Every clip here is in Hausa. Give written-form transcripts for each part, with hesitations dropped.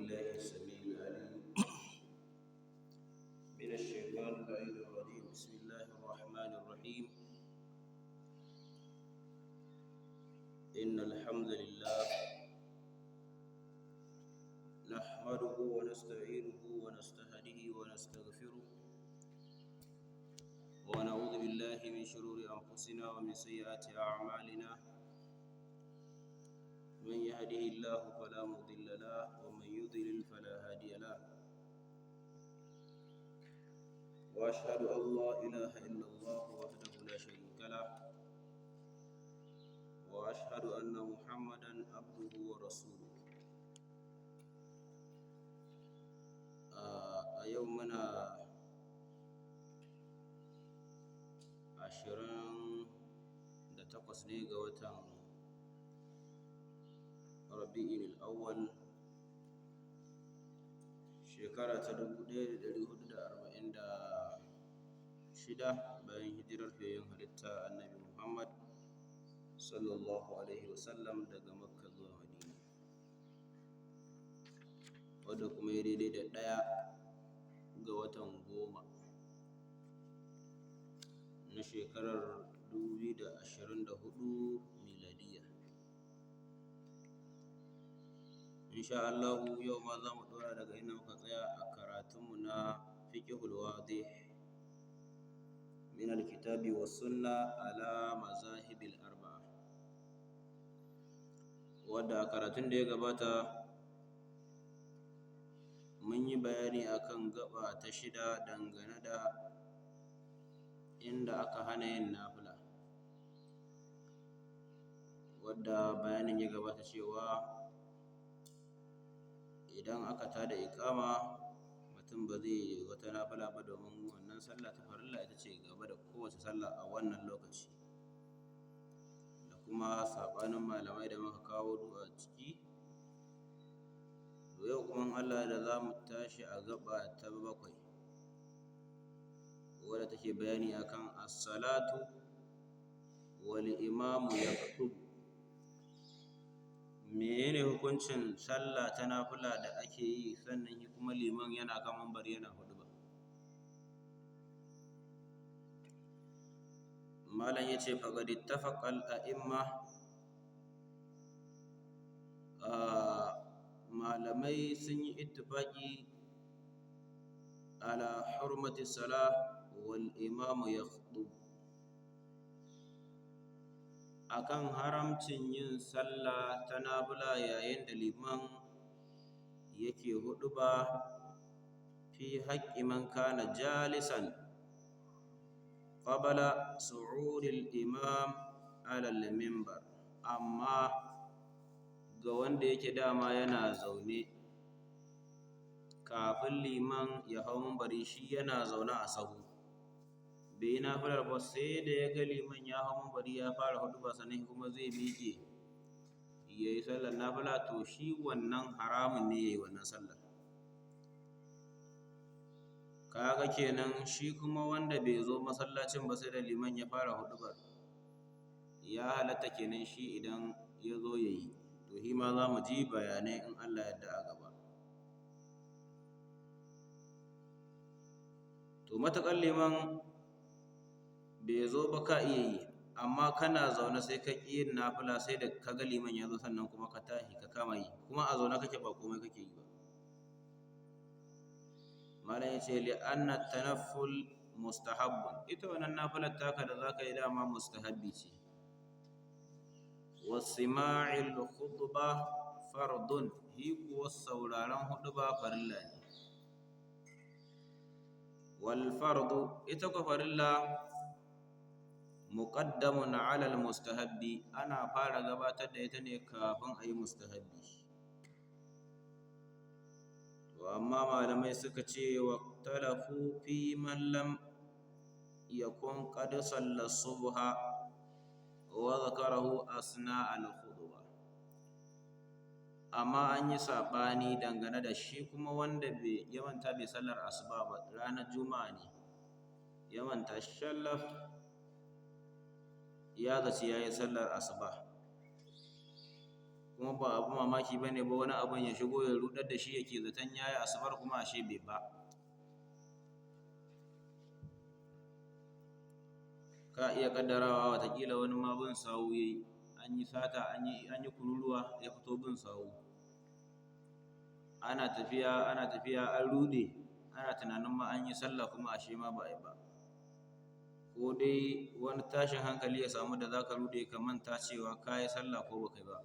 بالله السميع العليم من الشيطان اللعين الرجيم. بسم الله الرحمن الرحيم. إن الحمد لله نحمده ونستعينه ونستهديه ونستغفره، ونعوذ بالله من شرور أنفسنا ومن سيئات أعمالنا. من يهده الله فلا مضل له، ومن يضلل فلا هادي له. واشهد ان لا اله الا الله وحده لا شريك له، واشهد ان محمدا عبده ورسوله. A yau muna 28 ne ga watan Rabi'in Awwal, shekara ta 1446 bayan hijirar fiyayyen halitta Annabi Muhammad sallallahu alaihi wasallam daga Makka zuwa Madina, wadda kuma ya daidai da 1 ga watan 10 na shekarar 2024 miladiya. Insha Allahu, yau ma za mu ɗora daga inda muka tsaya a karatunmu na Fiqhul Wadih min al-Kitabi was Sunna ala Mazahibil Arba'a, wadda a karatun da ya gabata mun yi bayani akan gaba ta shida dangane da inda aka hana yin nafila, wadda bayanin ya gabata cewa idan aka tada iƙama, mutum ba zai yi wata nafila ba, domin wannan sallah ta farilla ita ce gaba da kowace sallah a wannan lokaci, da kuma saɓanin malamai da muka kawo a ciki. To, yau kuma Allah da za mu tashi a gaba ta bakwai, wadda take bayani akan as-salatu wal imamu yakhutub. Menene hukuncin sallah ta nafila da ake yi sannan kuma liman yana kan mambari yana huɗuba? Malam yace: faqad ittafaqa al-a'imma, malamai sun yi ittifaqi, ala hurmati salah wal imamu yakhutub, akan haramcin yin sallah ta nafila yayin da liman yake huɗuba, fi haqqi man kana jalisan qabla su'udil imam ala al-minbar, amma ga wanda yake dama yana zaune kafin liman ya hau minbari, shi yana zaune a sahu, bai yi nafilar ba sai da ya ga liman ya hau minbari ya fara huɗuba, sannan kuma zai miƙe ya yi sallar nafila, to shi wannan haramun ne ya yi wannan sallar. Kaga kenan shi kuma wanda bai zo masallacin ba sai da liman ya fara huɗubar, ya halatta kenan shi idan ya zo ya yi. To, shi ma za mu ji bayanai in Allah yadda a gaba. To, matuƙar liman bai zo ba ka iya yi, amma kana zaune sai ka ƙi yin nafila sai da ka ga liman ya zo, sannan kuma ka tashi ka kama yi, kuma a zaune kake, ba komai kake yi ba. Malam ya ce: li'anna tanafful mustahabbun, ita wannan nafilar taka da zaka yi dama mustahabbi ce, wasima'il khutba fardun, hi kuwa sauraron huɗuba farilla ne, wal fardu, ita ko farilla, muqaddamun ala al mustahabbi, ana fara gabatar da ita ne kafin a yi mustahabbi. To, amma malamai suka ce: waqtalafu fi man lam yakun qad salla subha wa zakarahu asna al khutba. Amma an yi saɓani dangane da shi kuma wanda bai ya manta bai sallar asuba ba, ranar Juma'a ne ya manta shallaf, ya zaci ya yi sallar asuba. Kuma ba abu mamaki bane ba wani abun ya shigo ya rudar da shi yake zaton yayi asubar kuma ashe bai ba. Ka iya kaddarawa watakila wani ma bin sawu yayi, an yi sata, an yi kururuwa, ya fito bin sawu. Ana tafiya, ana tafiya, an rude, ana tunanin ma an yi sallah kuma ashe ma ba a yi ba. Ko dai wani tashin hankali ya samu da zaka rude ka manta cewa ka yi sallah ko baka yi ba.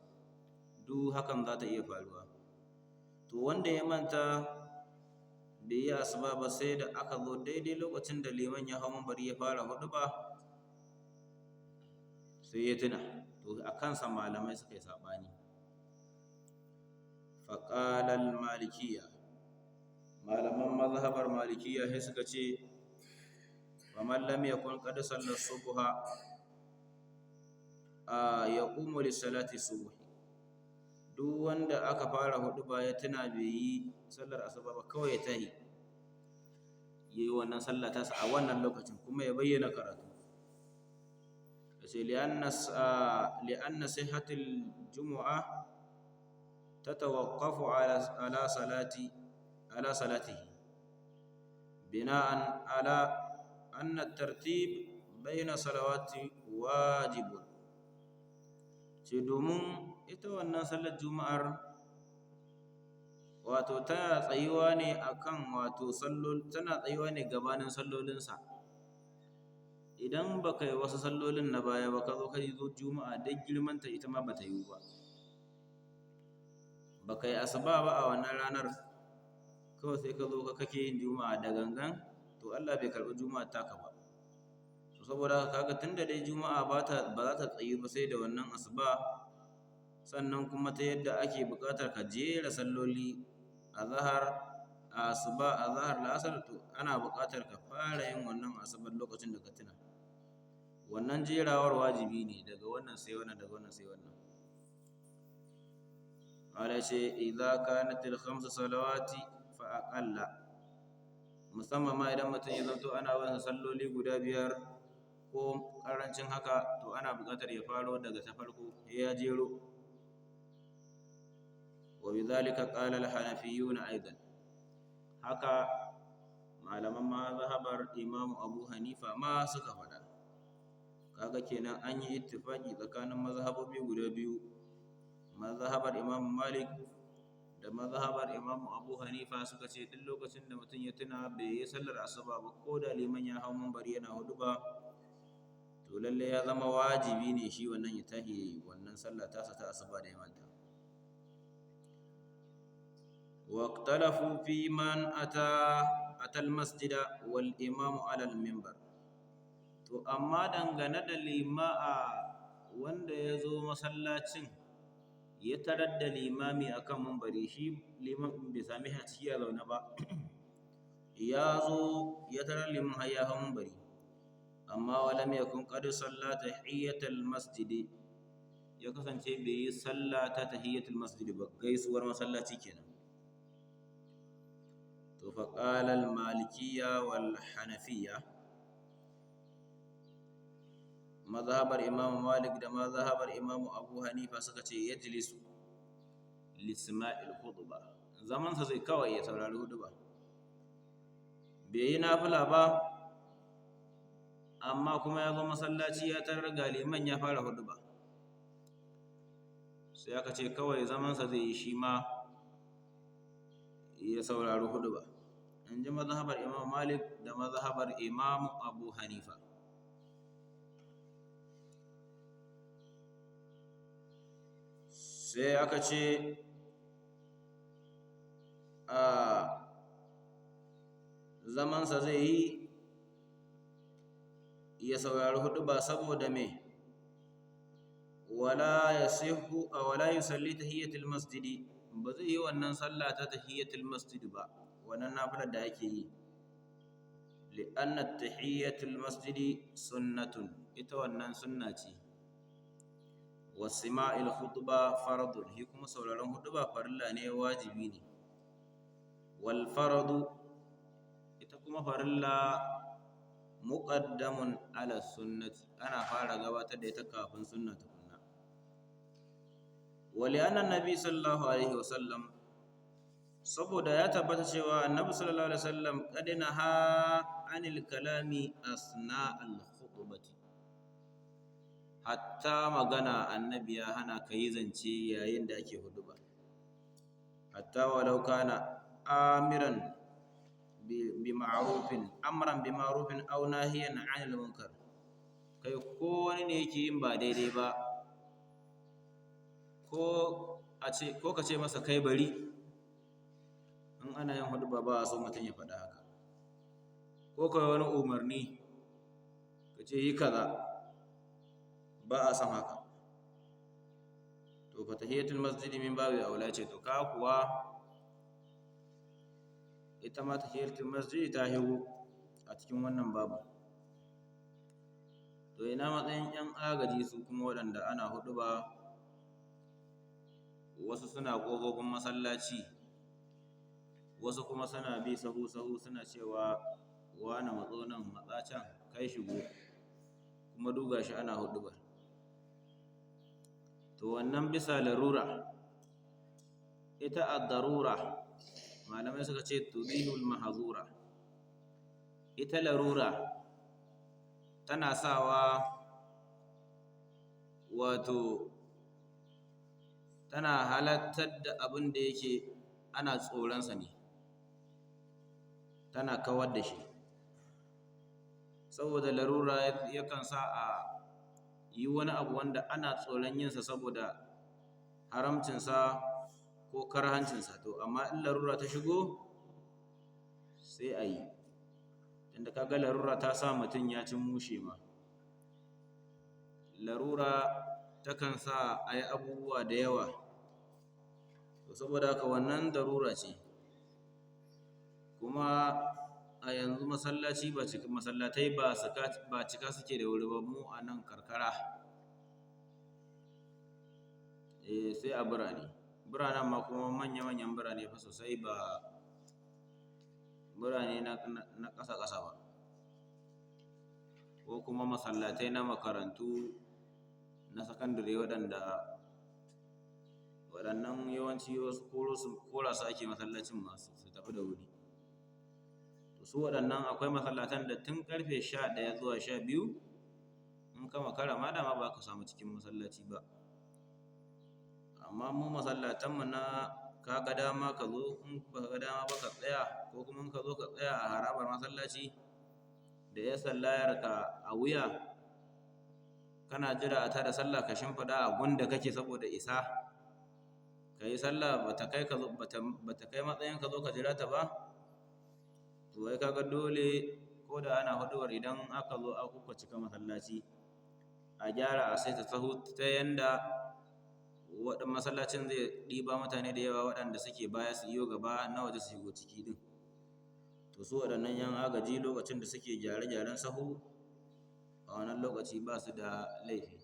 Duk hakan za ta iya faruwa. To wanda ya manta bai yi asuba ba sai da aka zo daidai lokacin da liman ya hau minbari ya fara huɗuba, sai ya tuna. To a kansa malamai suka yi saɓani. Faƙalar malikiya, malaman mazhabar malikiya sai suka ce, faman lam yakun qad salla subha yaqumu li salati subh. Duk wanda aka fara huɗuba ya tuna bai yi sallar asuba ba, kawai ya tahi yayi wannan sallah tasa a wannan lokacin kuma ya bayyana karatu. Sai li'anna sihhatul jumu'a tatawaqqafu ala salati ala salatihi bina'an ala anna at-tartib bayna salawati wajibun. Ce domin ita wannan sallar juma'ar wato tana tsayuwa ne akan wato sallol, tana tsayuwa ne gabanin sallolinsa. Idan baka yi wasu sallolin na baya ba ka zo ka yi juma'a, duk girmanta ita ma bata yiwu ba. Baka yi asuba ba a wannan ranar, kawai sai ka zo ka kake yin juma'a da gangan, to Allah bai karɓi juma'a taka ba. To saboda haka kaga tunda dai juma'a ba za ta tsayu ba sai da wannan asuba, sannan kuma ta yadda ake buƙatar ka jera salloli azhar, asuba, azhar, la'asar, to ana buƙatar ka fara yin wannan asubar lokacin da ka tuna. Wannan jerawar wajibi ne, daga wannan sai wannan, daga wannan sai wannan. Ala ce idza kanat al khamsu salawati fa aqalla, musamman ma idan mutum ya zanto ana bin salloli guda biyar ko karancin haka, to ana buƙatar ya faro daga ta farko ya jero. Wa bidhalika qala al hanafiyun aidan, haka malaman mazhabar Imam Abu Hanifa ma suka faɗa. Kaga kenan an yi ittifaki tsakanin mazhabobi guda biyu, mazhabar Imam Malik da mazhabar Imam Abu Hanifa, suka ce duk lokacin da mutum ya tuna bai yi sallar asuba ba, ko da liman ya hau minbari yana huɗuba, to lalle ya zama wajibi ne shi wannan ya tahi wannan sallah tasa ta asuba da ya manta. Waqtalafu fi man ata al-masjida wal imamu ala al-minbar. To amma dangane da lima'a wanda ya zo masallacin ya tarar da limami akan minbari, shi liman bai sami shi a ciki ya zaune ba, ya zo ya tarar liman har ya hau minbari, amma walam yakun qad salla tahiyatal masjidi, ya kasance bai yi sallah ta tahiyatul masjidi ba, gaisuwar masallaci kenan. To fa qala al malikiyya wal hanafiyya, mazhabar Imam Malik da mazhabar Imam Abu Hanifa suka ce yajlisu lisma'il khutba, zaman sa zai kawai ya saurari huduba, bai yi nafila ba, amma kuma ya zo masallaci ya tarar ga liman ya fara huduba, sai aka ce kawai zaman sa zai yi shi ma ya saurari huduba, in ji mazhabar Imam Malik da mazhabar Imam Abu Hanifa. Sai aka ce a zamansa zai yi ya saurari huduba, saboda me? Wala yasihu wala yusalli tahiyatul masjidi, ba zai yi wannan sallah ta tahiyatul masjid ba, wannan nafilar da ake yi, li'anna tahiyatul masjidi sunnatun, ita wannan sunna ce, wasima'il khutba fardun, shi kuma sauraron huduba farilla ne, wajibi ne. Wal faradu, ita kuma farilla muqaddamun ala sunnati, ana fara gabatar da ita kafin sunna tukunna. Wali annan nabi sallallahu alaihi wasallam, saboda ya tabbata cewa annabi sallallahu alaihi wasallam qad naha anil kalami asna al khutbati, hatta magana annabi ya hana ka yi zance yayin da ake huduba, hatta walau kana amiran bi ma'rufin, amran bi ma'rufin aw nahiyan 'anil munkar. Kai, ko wani ne yake yin ba daidai ba, ko a ce ko ka ce masa kai bari, in ana yin huduba ba a so mutum ya faɗa haka, ko kai wani umarni ka ce yi kaza, ba a son haka. To fa tahiyatul masjidi min babi aula ce. To ka kuwa ita ma tahiyatul masjidi ta higo a cikin wannan babu. To ina matsayin yan agaji su kuma, waɗanda ana huduba wasu suna ƙofofin masallaci, wasu kuma suna bi sahu sahu suna cewa wane matso nan, matsa can, kai shigo, kuma duga shi ana hudubar. To wannan bisa larura, ita ad-darura malamai suka ce tubihul mahzura, ita larura tana sawa, wato tana halattar da abin da yake ana tsoronsa ne, tana kawar da shi. Saboda larura yakan sa a yi wani abu wanda ana tsoron yinsa saboda haramcinsa ko karhancinsa. To amma in larura ta shigo sai a yi, tunda kaga larura ta sa mutum ya ci mushe ma. Larura takan sa a yi abubuwa da yawa. To saboda haka wannan darura ce. Kuma a yanzu masallaci ba cika, masallatai ba cika suke da wuri ba mu a nan karkara. Sai a birane, biranen ma kuma manya-manyan birane fa sosai, ba birane na ƙasa-ƙasa ba, ko kuma masallatai na makarantu na sakandare, waɗanda waɗannan yawanci wasu kora su ake masallacin masu su tafi da wuri. To su waɗannan akwai masallatan da tun karfe 11 zuwa 12, in ka makara ma dama ba ka samu cikin masallaci ba. Amma mu masallatanmu na ka ga dama ka zo, in ba ka ga dama ba ka tsaya, ko kuma in ka zo ka tsaya a harabar masallaci da ya sallayar ka a wuya kana jira a tada sallah, ka shimfiɗa a gunda kake saboda isa ka yi sallah, bata kai ka bata kai matsayin ka zo ka jira ta ba. To ai kaga dole ko da ana huɗubar, idan aka zo aka kuka cika masallaci, a gyara a saita sahu ta yanda waɗan masallacin zai ɗiba mutane da yawa, waɗanda suke baya su iyo gaba, na waje su shigo ciki din. To su waɗannan yan agaji lokacin da suke gyare-gyaren sahu a wannan lokaci ba su da laifi.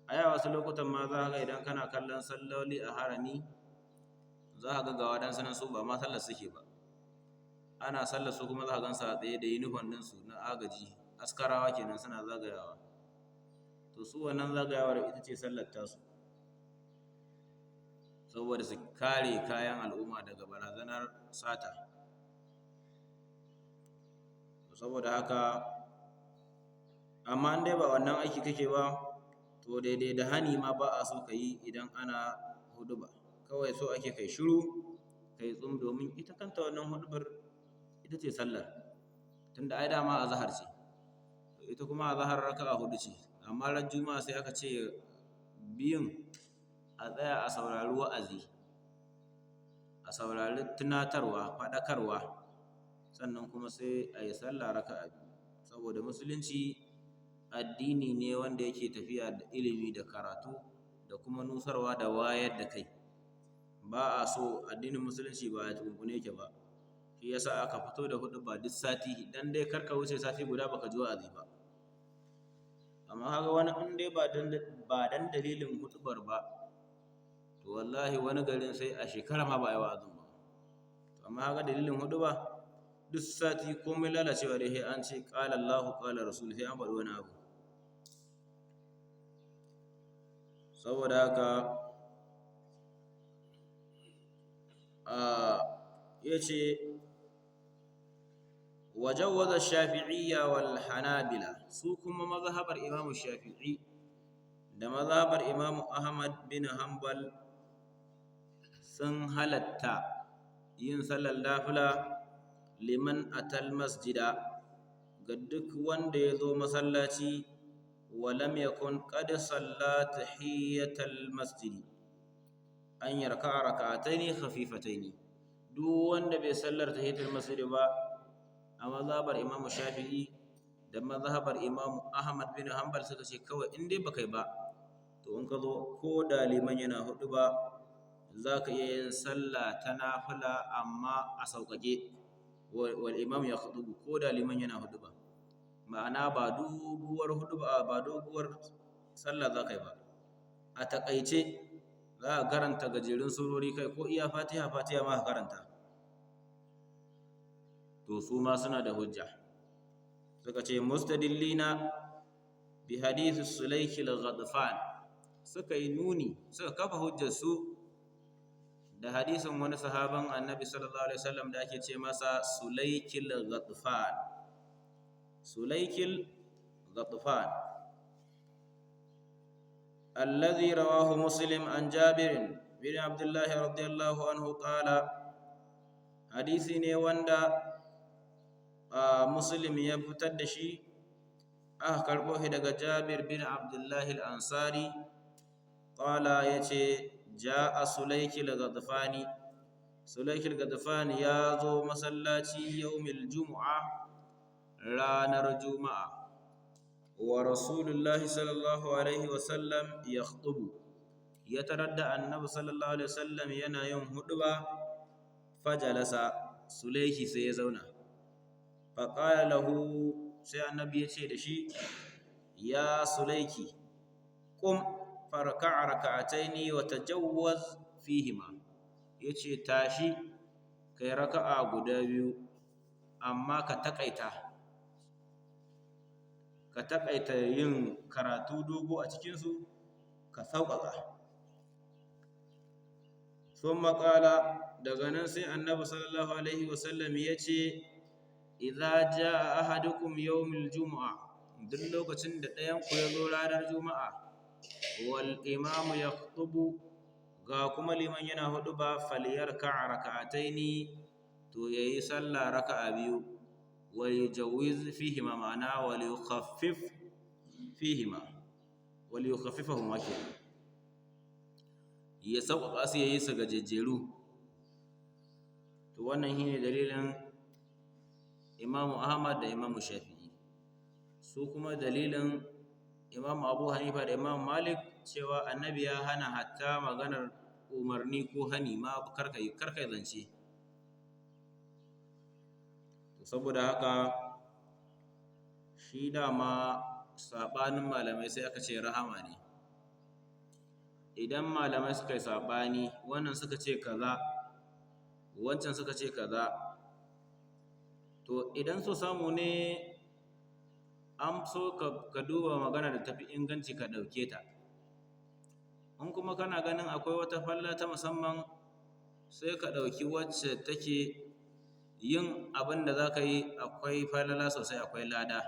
A yawa wasu lokutan ma za ka ga idan kana kallon salloli a harami, za ka ga waɗansu nan su ba ma sallar suke ba, ana sallar su kuma za ka gansu a tsaye da yunifom ɗinsu na agaji, askarawa kenan, suna zagayawa. To su wannan zagayawar ita ce sallar tasu, saboda su kare kayan al'umma daga barazanar sata. Saboda haka, amma in dai ba wannan aiki kake ba, to daidai da hani ma ba a so ka yi idan ana huɗuba. Kawai so ake kai shiru, kai tsum, domin ita kanta wannan huɗubar ita ce sallar, tunda ai dama azhar ce, ita kuma azhar raka'a huɗu ce. Amma ran juma'a sai aka ce biyun a tsaya a saurari wa'azi, a saurari tunatarwa, faɗakarwa, sannan kuma sai a yi sallah raka'a biyu. Saboda musulunci addini ne wanda yake tafiya da ilimi da karatu da kuma nusarwa da wayar da kai. Ba a so, addinin musulunci ba a tukunkune yake ba, shi yasa aka fito da huɗu ba duk sati, dan dai kar ka wuce sati guda baka ji wa'azi ba. Amma kaga wani in dai ba dan dalilin huɗubar ba, to wallahi wani garin sai a shekara ma ba a yi wa'azin ba. Amma kaga dalilin huɗuba duk sati, komai lalacewa dai sai an ce qala Allahu qala Rasul, sai an faɗi wani abu. Saboda haka Yace wajawwaza shafi'iyya wal hanabila, su kuma mazhabar Imamu Shafi'i da mazhabar Imamu Ahmad bin Hanbal sun halatta yin sallar nafila liman atal masjida, ga duk wanda ya zo masallaci, walam yakun qad salla tahiyatal masjidi, an yarka'a rak'ataini khafifataini. Duk wanda bai sallar tahiyatul masjidi ba, a mazhabar Imamu Shafi'i da mazhabar Imamu Ahmad bin Hanbal suka ce kawai in dai baka yi ba, to in ka zo ko da liman yana hudu ba, za ka iya yin sallah ta nafila amma a sauƙaƙe, wal imam ya khutubu, ko da liman yana hudu ba, ma'ana ba doguwar hudu ba, ba doguwar sallah za ka yi ba, a taƙaice za ka karanta gajerun surori, kai ko iya Fatiha Fatiha ma ka karanta. To su ma suna da hujja, suka ce mustadillina bi hadith Sulaik al-Ghadfan, suka yi nuni suka kafa hujjar su da hadisin wani sahaban Annabi sallallahu alaihi wasallam da ake ce masa Sulaikil Ghatfan. Sulaikil Ghatfan alladhi rawahu Muslim an Jabir bin Abdullah radiyallahu anhu qala, hadisi ne wanda Muslim ya fitar da shi, aka karɓo shi daga Jabir bin Abdullah al-Ansari, qala, yace ja'a Sulaikil Ghatfani, Sulaikil Ghatfani ya zo masallaci, yawmil jumu'a, ranar juma'a, wa Rasulullahi sallallahu alaihi wasallam yakhutubu, ya tarar da Annabi sallallahu alaihi wasallam yana yin huduba. Fajalasa Sulaiki, sai ya zauna. Faqala lahu, sai Annabi ya ce da shi: "Ya Sulaiki, qum farka' raka'ataini wa tajawwaz fihima." Yace tashi kai raka'a guda biyu, amma ka taƙaita yin karatu dogo a cikinsu, ka sauƙaƙa. Sun maƙala, daga nan sai Annabi sallallahu alaihi wasallam ya ce: "Idza jaa ahadukum yawmil jumu'a", duk lokacin da ɗayan ku ya zo ranar juma'a, "wal imamu yakhutubu", ga kuma liman yana hudu ba, "falyarka' raka'ataini", to yayi sallah raka'a biyu, wa yujawwiz fihima, ma'ana wal yukhaffif fihima, wal yukhaffifahuma kenan, ya sauƙaƙa su, yayi su gajejjeru. To wannan shine dalilin Imamu Ahmad da Imamu Shafi'i. Su kuma dalilin Imamu Abu Hanifa da Imamu Malik, cewa Annabi ya hana hatta maganar umarni ko hani ma, karka yi, karka zance. Saboda haka shi dama saɓanin malamai sai aka ce rahama ne. Idan malamai suka yi saɓani, wannan suka ce kaza, wancan suka ce kaza, to idan so samu ne, an so ka duba magana da tafi inganci ka ɗauke ta. In kuma kana ganin akwai wata falla ta musamman, sai ka ɗauki wacce take yin abin da za ka yi akwai falala sosai, akwai lada.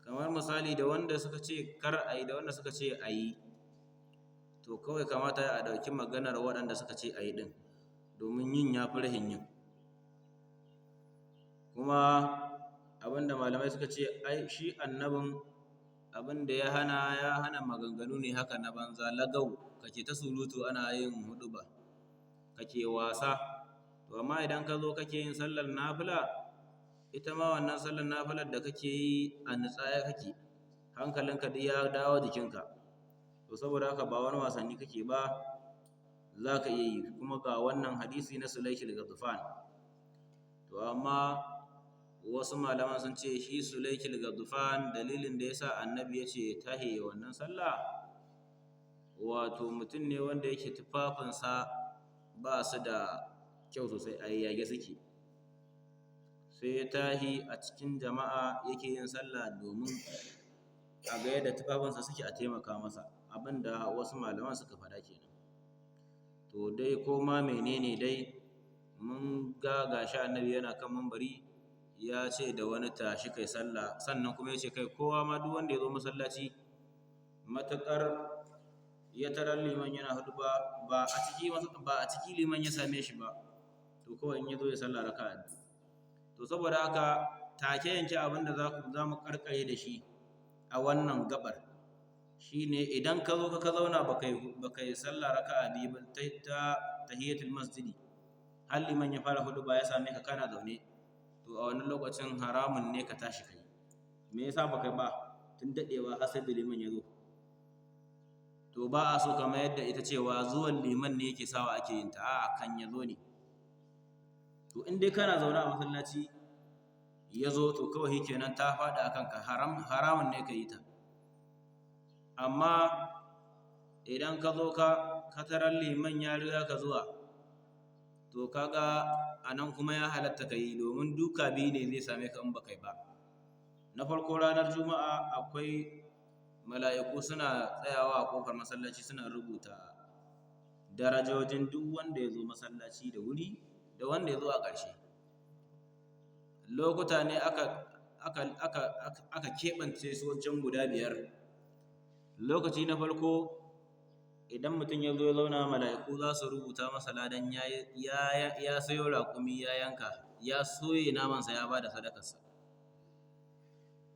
Kamar misali, da wanda suka ce kar a yi da wanda suka ce a yi, to kawai kamata a ɗauki maganar waɗanda suka ce a yi ɗin, domin yin ya fi rahin yin. Kuma abinda malamai suka ce, ai shi Annabin abinda ya hana, ya hana maganganu ne haka na banza, lagau, kake ta surutu ana yin huɗuba, kake wasa. To amma idan ka zo kake yin sallar nafila, ita ma wannan sallar nafilar da kake yi a nutsaya kake, hankalinka duk ya dawo jikinka. To saboda haka ba wani wasanni kake ba, za ka iya yi. Kuma ga wannan hadisi na Sulaikil Ghatfan. To amma wasu malaman sun ce shi Sulaikil Ghatfan, dalilin da yasa Annabi ya ce tahi wannan sallah, wato mutum ne wanda yake tufafinsa ba su da kyau sosai, a yayyage suke, sai ya tahi a cikin jama'a yake yin sallah domin a ga yadda tufafinsa suke, a taimaka masa. Abinda wasu malaman suka faɗa kenan. To dai ko ma menene dai, mun ga gashi annabi yana kan mambari ya ce da wani tashi kai sallah, sannan kuma ya ce kai kowa ma duk wanda ya zo masallaci matuƙar ya tarar liman yana huɗuba, ba a ciki liman ya same shi ba, to kawai in ya zo ya sallah raka'a biyu. To saboda haka, take yanke abin da za mu karkare da shi a wannan gabar shine, idan ka zo ka zauna baka yi sallah raka'a biyu ba ta tahiyatul masjidi, har liman ya fara huɗuba ya same ka kana zaune, to a wannan lokacin haramun ne ka tashi kai. Me yasa baka ba tun dadewa har sai da liman ya zo? To ba a so kamar yadda ita cewa zuwan liman ne yake sawa ake yin ta, a'a, kan ya zo ne. To in dai kana zaune a masallaci ya zo, to kawai kenan ta faɗi akan ka, haramun ne ka yi ta. Amma idan ka zo ka tarar liman ya riga ka zuwa, to kaga anan kuma ya halatta ka yi, domin duka biyu ne zai same ka in baka yi ba. Na farko, ranar Juma'a akwai mala'iku suna tsayawa a kofar masallaci suna rubuta darajojin duk wanda ya zo masallaci da wuri da wanda ya zo a ƙarshe. Lokuta ne aka keɓance su wajen guda biyar. Lokaci na farko, idan mutum ya zo ya zauna, mala'iku za su rubuta masa ladan ya sayo raƙumi, ya yanka, ya soye namansa, ya ba da sadakarsa.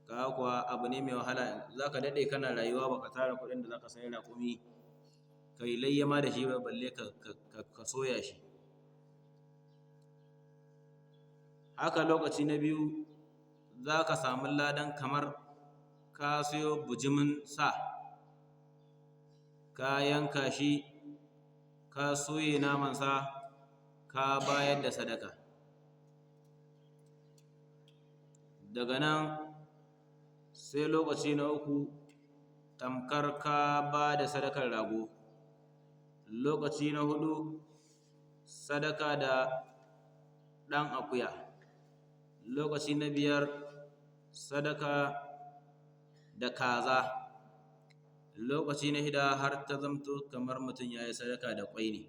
Ka kuwa abu ne mai wahala, za ka daɗe kana rayuwa baka tara kuɗin da za ka sayi raƙumi ka yi layyama da shi ba, balle ka soya shi. Haka lokaci na biyu, za ka samu ladan kamar ka sayo bujimin sa, ka yanka shi, ka soye namansa, ka bayar da sadaka. Daga nan sai lokaci na uku, tamkar ka ba da sadakar rago. Lokaci na hudu, sadaka da ɗan akuya. Lokaci na biyar, sadaka da kaza. Lokaci na shida, har ta zamto kamar mutum ya yi sadaka da kwai ne.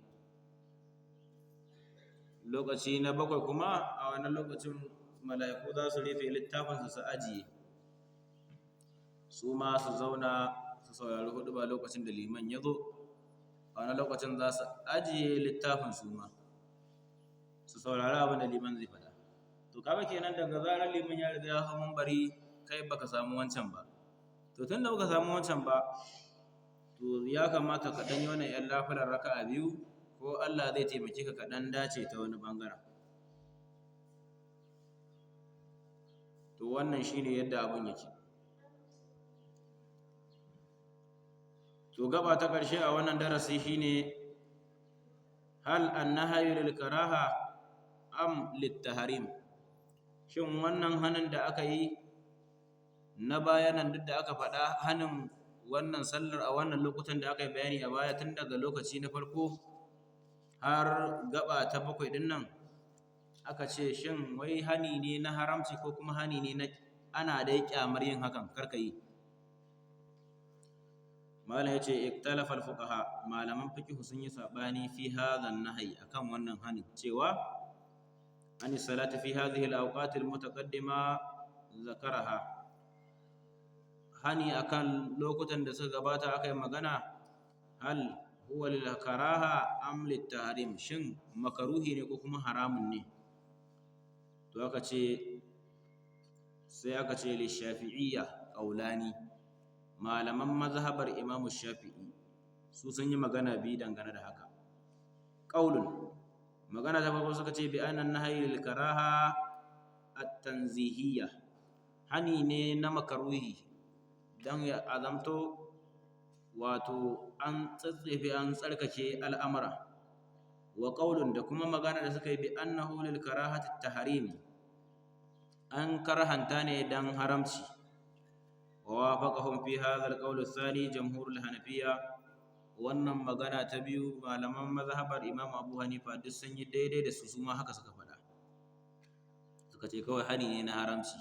Lokaci na bakwai kuma, a wannan lokacin mala'iku za su rufe littafinsu su ajiye, su ma su zauna su saurari hudu ba. Lokacin da liman ya zo, a wannan lokacin za su ajiye littafin, su ma su saurari abin da liman zai faɗa. To kaga kenan, daga zarar liman ya riga ya hau mambari, kai baka samu wancan ba. To tunda baka samu wancan ba, to ya kamata ka ɗan yi wannan 'yan lafilar raka'a biyu, ko Allah zai taimake ka, ka ɗan dace ta wani bangaren. To wannan shine yadda abun yake. To gaba ta ƙarshe a wannan darasi shine: hal annahyu lil karaha am lit tahrim? Shin wannan hanin da aka yi na bayanan duk da aka faɗa, hanin wannan sallar a wannan lokutan da aka yi bayani a baya, tun daga lokaci na farko har gaba ta bakwai din nan, aka ce shin wai hani ne na haramci ko kuma hani ne na ana dai kyamar yin hakan, karka yi? Malam yace: ikhtalafa al-fuqaha, malaman fiqh sun yi sabani, fi hadha an-nahy, akan wannan hanin cewa an salati fi hadhihi al-awqat al-mutaqaddima zakaraha, hani akan lokutan da suka gabata aka yi magana, hal huwa lil karaha am lit tahrim? Shin makaruhi ne ko kuma haramun ne? To aka ce, sai aka ce li shafi'iyya qaulani, malaman mazhabar Imamu Shafi'i su sun yi magana biyu dangane da haka. Qaulun, magana ta farko, suka ce bi anna nahyi lil karaha at-tanzihiyya, hani ne na makaruhi dan ya azamto wato an tsatsefe, an tsarkake al'amura. Wa qaulun, da kuma magana da suka yi, bi annahu lil karahati tahrim, an karhanta ne dan haramci. Wa wafaqahum fi hadha al-qawl ath-thani jamhur al-hanafiyya. Wannan magana ta biyu, malaman mazhabar Imam Abu Hanifa duk sun yi daidai da su, su ma haka suka faɗa, suka ce kawai hani ne na haramci,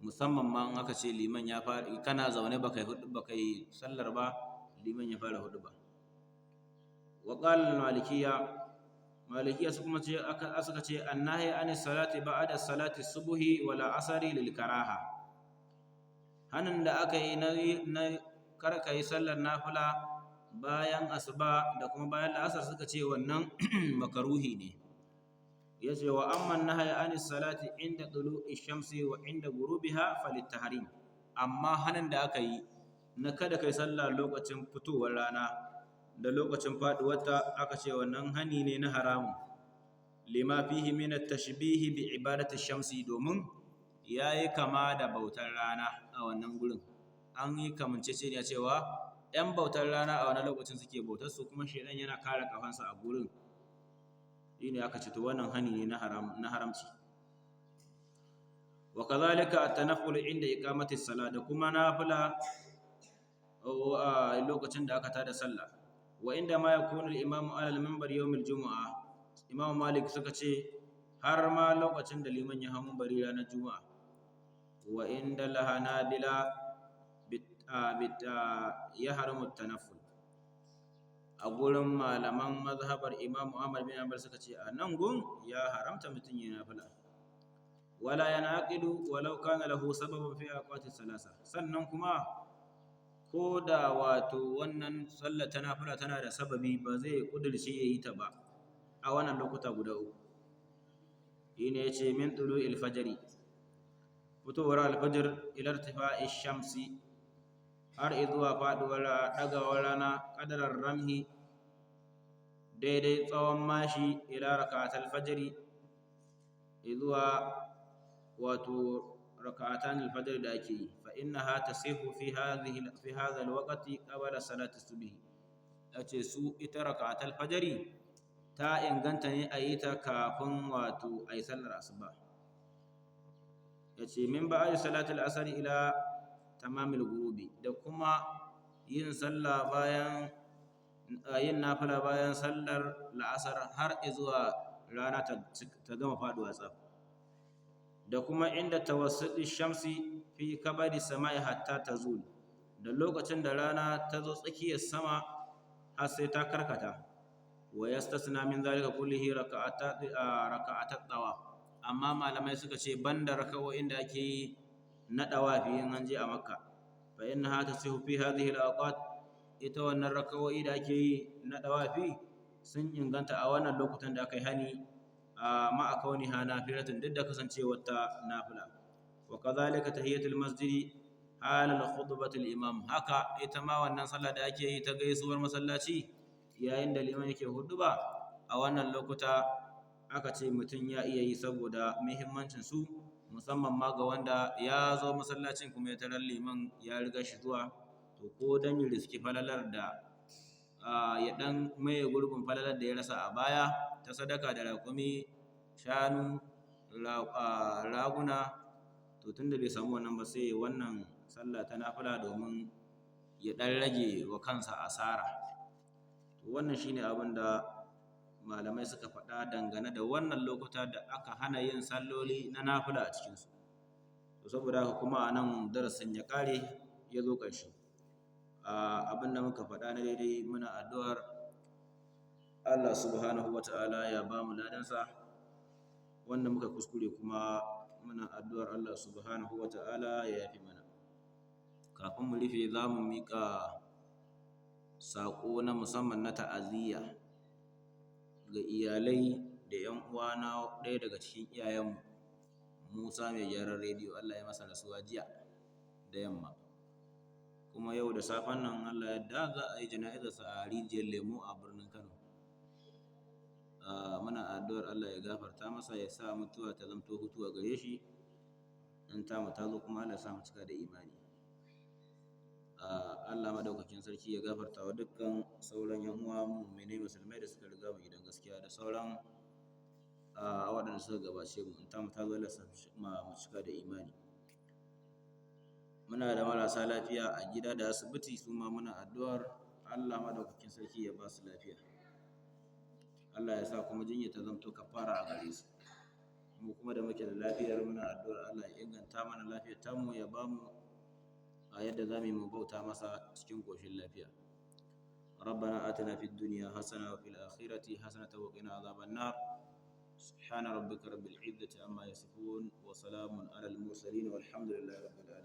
musamman ma in aka ce liman ya fara, kana zaune baka yi sallar ba, liman ya fara hudu ba. Wa qala al-malikiyya, malikiyya su kuma ce aka suka ce annahi an salati ba'da salati subhi wal asri lil karaha. Hanin da aka yi na kar ka yi sallar nafila bayan asuba da kuma bayan la'asar, suka ce wannan makaruhi ne. Yace wa amma nahyi an salati inda tulu'i shamsi wa inda ghurubiha falitahrim. Amma hanin da aka yi na kada kai sallah lokacin fitowar rana da lokacin faduwarta, aka ce wannan hani ne na haramun, lima fihi min at-tashbih bi ibadati shamsi, domin yayi kama da bautar rana a wannan gurin. An yi kamanceceniya cewa ‘yan bautar rana a wannan lokacin suke bautar su, kuma shedan yana kare kafansa a gurin. Shine aka ce to wannan hani ne na haram, na haramci. Wa kadhalika at-tanafful inda iqamati as-salat, da kuma nafila a lokacin da aka tada sallah. Wa inda ma yakunu al-imamu ala al-minbar yawm al-jumu'ah, Imam Malik suka ce har ma lokacin da liman ya hau minbari ranar Juma'a. Wa inda al-hanabila bit yahrumu at-tanafful. A gurin malaman mazhabar Imam Ahmad bin Hanbal suka ce a nan gun ya haramta mutum ya nafila. Wala yanaqidu walau kana lahu sababun fi awqati salasa. Sannan kuma ko da wato wannan sallar ta nafila tana da sababi, ba zai kudirce ya yi ta ba a wannan lokuta guda uku. Shine yace min tulu'il fajri, fitowar alfajir, ila irtifa'i shamsi, har zuwa faduwar dagawar rana, qadarar ramhi, daidai tsawon mashi, ila raka'atul fajri, zuwa wato raka'atan alfajr da ake yi. Fa innaha tasihu fi hadha alwaqti qabla salati subh. Ace su ita raka'atul fajri ta inganta ne a yi ta kafin wato a yi sallar asuba. Yace min ba'da salatul asr ila tamamil ghurubi, da kuma yin sallah bayan yin nafila bayan sallar la'asar har zuwa rana ta gama faduwa tsaf, da kuma inda tawassudi shamsi fi kabari samai hatta tazul, da lokacin da rana ta zo tsakiyar sama har sai ta karkata. Wa yastasna min zalika kullihi raka'atat tawaf. Amma malamai suka ce banda raka'o'in da ake yi na dawafi in an je a Makka, fa innaha tasihu fi hadhihi al-awqat. Ita wannan raka'o'i da ake yi na dawafi sun inganta a wannan lokutan da aka yi hani, ma'a kauniha nafilatun, duk da kasancewar ta nafila. Wa kadhalika tahiyatul masjidi halal khutbatul imam. Haka ita ma wannan sallah da ake yi ta gaisuwar masallaci yayin da liman yake huduba, a wannan lokuta aka ce mutum ya iya yi saboda muhimmancin su, musamman ma ga wanda ya zo masallacin kuma ya tarar liman ya riga shi zuwa, to ko dan ya riski falalar da ya dan maye gurbin falalar da ya rasa a baya ta sadaka da raƙumi, shanu, raguna, to tunda bai samu wannan ba sai wannan sallah ta nafila domin ya dan rage wa kansa asara. To wannan shine abin da malamai suka faɗa dangane da wannan lokuta da aka hana yin salloli na nafila a cikinsu. To saboda haka kuma a nan darasin ya ƙare, ya zo ƙarshe. Abin da muka faɗa na daidai, muna addu'ar Allah subhanahu wa ta'ala ya ba mu ladansa. Wanda muka kuskure kuma, muna addu'ar Allah subhanahu wa ta'ala ya yafi mana. Kafin mu rufe, za mu miƙa saƙo na musamman na ta'aziyya ga iyalai da ‘yan uwa na ɗaya daga cikin iyayenmu, Musa mai gyaran rediyo. Allah ya masa rasuwa jiya da yamma, kuma yau da safen nan Allah ya da za a yi jana'izarsa a Rijiyar Lemo a birnin Kano. Muna addu'ar Allah ya gafarta masa, ya sa mutuwa ta zamto hutu a gare shi, in tamu ta zo kuma Allah ya sa mu cika da imani. Allah madaukakin sarki ya gafarta wa dukkan sauran ‘yan uwa mu'minai musulmai da suka riga mu gidan gaskiya, da sauran waɗanda suka gabace mu. In tamu ta zo, Allah ya sa mu cika da imani. Muna da marasa lafiya a gida da asibiti, su ma muna addu'ar Allah madaukakin sarki ya ba su lafiya, Allah ya sa kuma jinya ta zamto kafara a gare su. Mu kuma da muke da lafiyar, muna addu'ar Allah ya inganta mana lafiyar tamu, ya ba mu a yadda za mu yi mu bauta masa cikin ƙoshin lafiya. ربنا آتنا في الدنيا حسنة وفي الآخرة حسنة وقنا عذاب النار. سبحان ربك رب العزة عما يصفون، وسلام على المرسلين، والحمد لله رب العالمين.